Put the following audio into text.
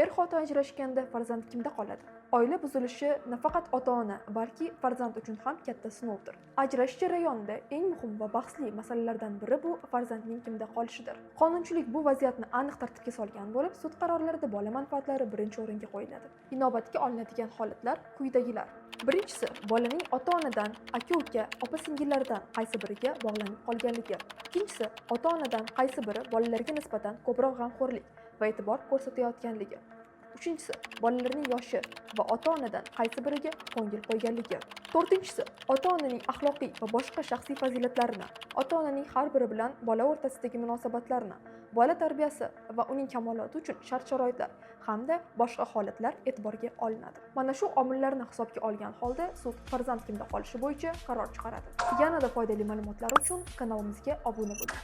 Er-xotin ajrashganda farzand kimda qoladi? Oila buzilishi nafaqat ota-ona, balki farzand uchun ham katta sinovdir. Ajrashish jarayonida eng muhim va bahsli masalalardan biri bu farzandning kimda qolishidir. Qonunchilik bu vaziyatni aniq tartibga solgan bo'lib, sud qarorlarida bola manfaatlari birinchi o'ringa qo'yiladi. Inobatga olinadigan holatlar quyidagilar. Birinchisi, bolaning ota-onadan, aka-uka, opa-singillaridan qaysi biriga bog'lanib qolganligi. Ikkinchisi, ota-onadan qaysi biri bolalarga nisbatan ko'proq g'amxo'rlik va e'tibor ko'rsatayotganligi. Uchinchisi, bolalarning yoshi va ota-onadan qaysi biriga ko'ngil qo'yganligi. To'rtinchisi, ota-onaning axloqiy va boshqa shaxsiy fazilatlarini, ota-onaning har biri bilan bola o'rtasidagi munosabatlarni, bola tarbiyasi va uning kamoloti uchun shart-sharoitlar hamda boshqa holatlar e'tiborga olinadi. Mana shu omillarni hisobga olgan holda sud farzand kimda qolishi bo'yicha qaror chiqaradi. Yanada foydali ma'lumotlar uchun kanalimizga obuna bo'ling.